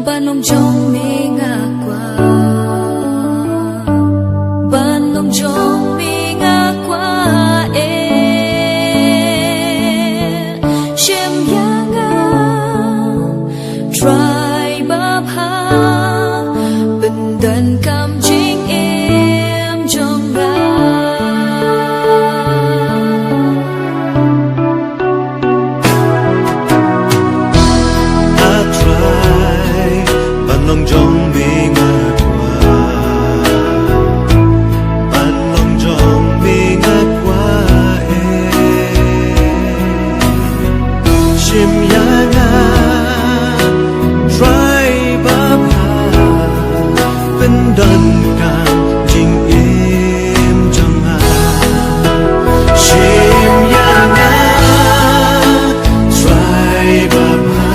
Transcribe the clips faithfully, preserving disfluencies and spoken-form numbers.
Ban long jong me nga kwah, ban long jong me nga kwah, eh. Shim ïa nga, Trai babha, pyndonkam jingim jong nga. A Trai, ban long jong me nga kwah, ban long jong me nga kwah, eh. Shim ïa nga, Trai babha, pyndonkam jingim jong nga. Shim ïa nga, Trai babha,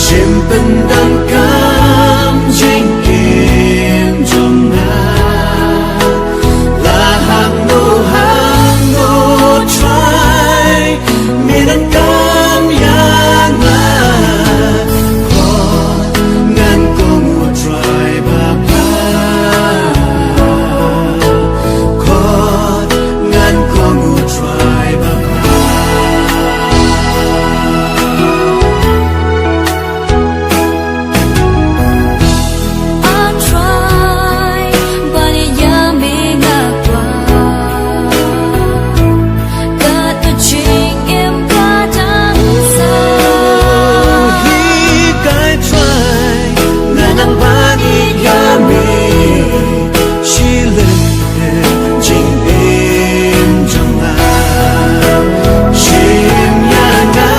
shim pyndonkam jingim jong nga. La hangno hangno Trai, me donkam ïa nga. Khot ngan kong u Trai babha, khot ngan kong u Trai babha. A Trai, ban ïa me nga kwah, kat ka jingim ka dang sah. Hikai Trai, nga nang ban ïa me, shilynter jingim jong nga. Shim ïa nga,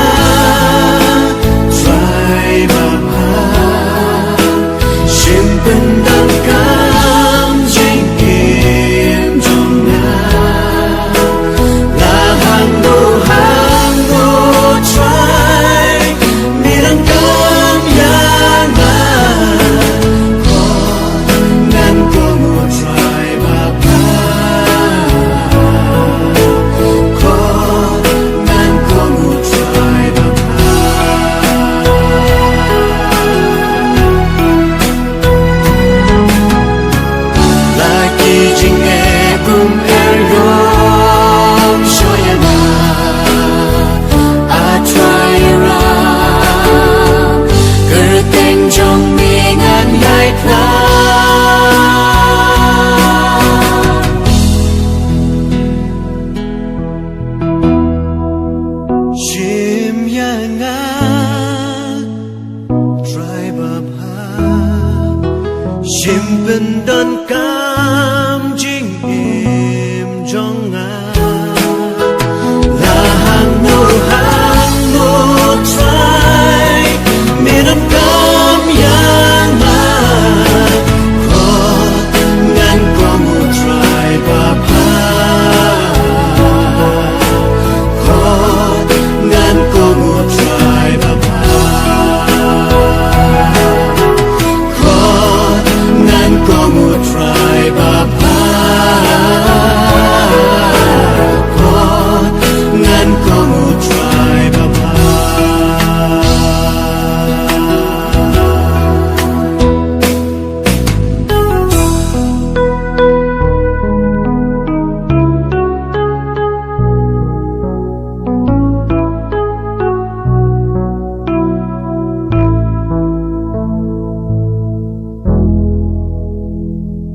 Trai babha, shim pyndonkam jingim jong nga. La hangno hangno Trai, me donkam ïa nga. Khot ngan kong u Trai babha, khot ngan kong u Trai babha. La ki jingeh kum er ïong shu ïa nga, A Trai Ïaram, kyrteng jong me ngan ïai khlad. Shim ïa nga, Trai babha, shim pyndonkam